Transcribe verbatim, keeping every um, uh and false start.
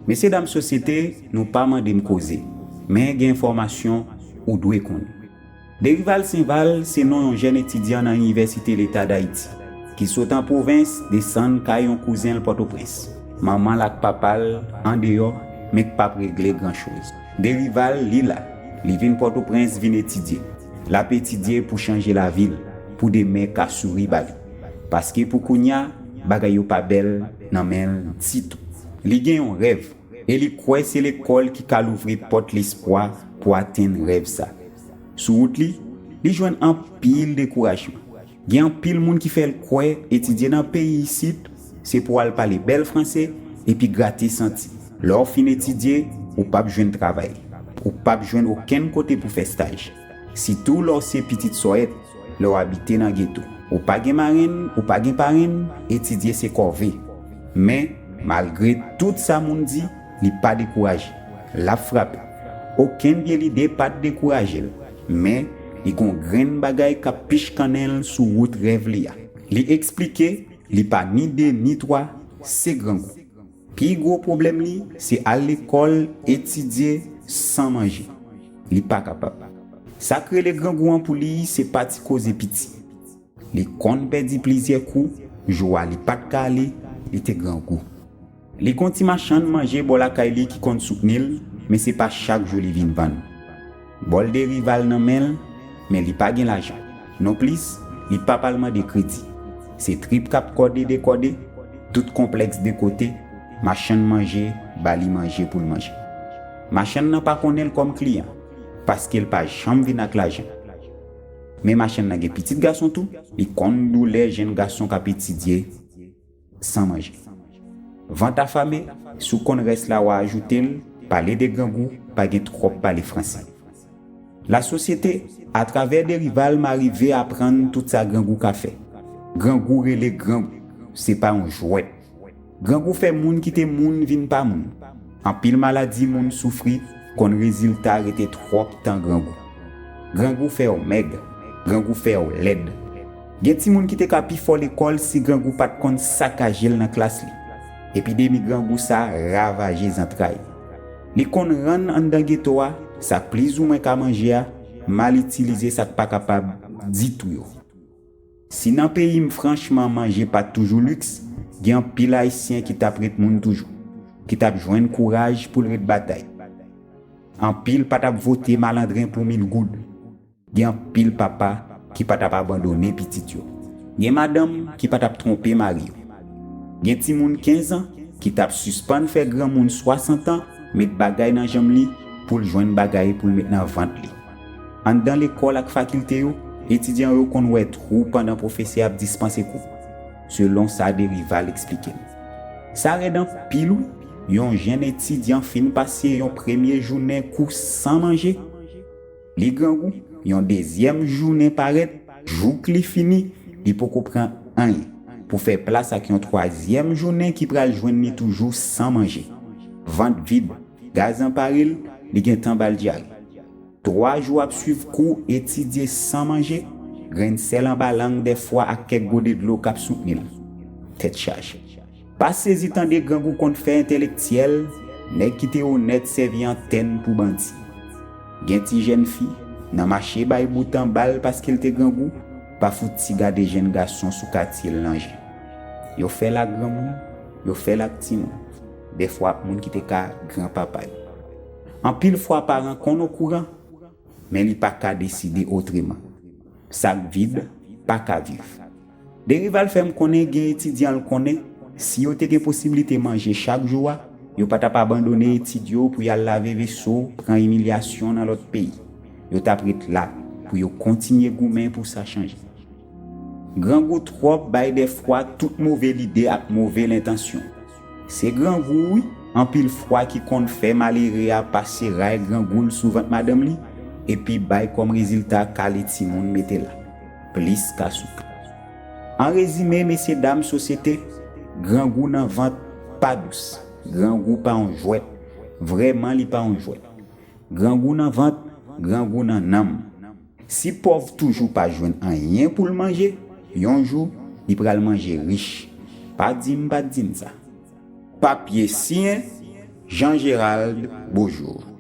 Mesye dam sosyete, nou pa mande m koze, men gen enfòmasyon ou dwe konnen. Derival Senval se non yon jèn etidyan nan Inivèsite Leta Dayiti, ki sot an pwovens desann kay yon kouzen l Pòtoprens. Manman l ak papa l andeyò, men k p ap regle gran choz. Derival, li la, li vin Pòtoprens vin etidye. L ap etidye pou chanje lavi l, pou demen ka souri ba li. Paske pou kounya, bagay yo pa bèl nan men l ditou. Li gen yon rèv, e li kwè se lekòl ki ka louvri pòt lespwa pou atenn rèv sa. Sou wout li, li jwenn anpil dekourajman. Gen anpil moun ki fè l kwè etidye nan peyi isit, se pou w al pale bèl franse epi grate santi. Lè w fin etidye, ou p ap jwenn travay. Ou p ap jwenn okenn kote pou fè staj. Sitou lè w se pitit sòyèt, lè w abite nan geto. Ou pa gen marenn, ou pa gen parenn, etidye se kòve. Men, malgre tout sa moun di, li pa dekouraje. L ap frape. Okenn vye lide pa t dekouraje l. Men, li gon grenn bagay k ap pichkannen l sou wout rèv li a. Li eksplike, li pa ni de ni twa, se grangou. Pi gwo pwoblèm li, se al lekòl, etidye, san manje. Li pa kapab. Sa k rele grangou an pou li, se pa ti koze piti. Li konn pèdi plizyè kou, jou a li pa t ka ale, li te grangou. Li gon ti machann manje bò lakay li ki konn soutni l, men se pa chak jou li vin vann. Bòl Derival nan men l, men li pa gen lajan. Nonplis, li p ap al mande kredi. Se trip k ap kòde dekòde, tout konplèks de kote, machann manje ba li manje pou l manje. Machann nan pa konnen l kòm kliyan, paske l pa janm vin ak lajan. Men machann nan gen pitit gason tou, li konn doulè jenn gason k ap etidye san manje. Vant afame, si w konn rès la w a ajoute l, pale de grangou, pa gen twòp pale franse. Lasosyete, atravè Derival, m a rive aprann tout sa grangou ka fè. Grangou rele grangou, se pa yon jwèt. Grangou fè moun ki te moun vin pa moun. Anpil maladi moun soufri konn rezilta rete twòp tan grangou. Grangou fè w mèg, grangou fè w lèd. Gen timoun ki te ka pi fò lekòl si grangou pa t konn sakaje l nan klas li. Epidemi grangou sa ravaje zantray. Li konn rann anndan geto a, sa k plizoumwen ka manje a, mal itilize sa k pa kapab ditou yo. Si nan peyi m franchman manje pa t toujou liks, gen anpil Ayisyen ki t ap ret moun toujou, ki t ap jwenn kouraj pou l ret batay. Anpil pa t ap vote malandren pou mil goud. Gen anpil papa ki pa t ap abandone pitit yo. Gen madanm ki pa t ap twonpe mari yo. Gen timoun kenz an ki t ap sispann fè granmoun swasant an met bagay nan janm li pou l jwenn bagay pou l met nan vant li. Anndan lekòl ak fakilte yo, etidyan yo konn wè twou pandan pwofesè ap dispanse kou, selon sa Derival eksplike m. Sa rèd anpil wi, yon jenn etidyan fin pase yon premye jounen kou san manje. Li grangou, yon dezyèm jounen parèt, jouk li fini, li poko pran anyen, pou fè plas ak yon twazyèm jounen ki pral jwenn li toujou san manje. Vant vid, gaz anpare l, li gentan ba l dyare. Twa jou ap swiv kou etidye san manje, grenn sèl anba lang dèfwa ak kèk gode dlo k ap soutni l. Tèt chaje. Pa sezi tande grangou konn fè entèlektyèl, nèg ki te onèt sèvi antèn pou bandi. Gen ti jèn fi, nan mache bay bout anba l paske l te grangou, pa fouti gade jèn gason sou katye l nan je. Yo fè l ak granmoun, yo fè l ak timoun, dèfwa ak moun ki te ka granpapa yo. Anpil fwa paran konn okouran, men li pa ka deside otreman. Sak vid pa ka viv. Derival fè m konnen gen etidyan l konnen, si yo te gen posiblite manje chak jou a, yo pa t ap abandone etid yo pou y al lave veso, pran imilyasyon nan lòt peyi. Yo t ap ret la pou yo kontinye goumen pou sa chanje. Grangou twòp bay dèfwa tout move lide ak move lentansyon. Se grangou wi, anpil fwa ki konn fè malere a pase ray grangou l sou vant madanm li, epi bay kòm rezilta kale timoun mete la. Plis ka sou ka. An rezime, mesye dam sosyete, grangou nan vant pa dous. Grangou pa yon jwèt. Vrèman, li pa yon jwèt. Grangou nan vant, grangou nan nanm. Si pòv toujou pa jwenn anyen pou l manje, yon jou, li pral manje rich. Pa di m pa t di n sa. Papye siyen, Jean Gérald Beaujour.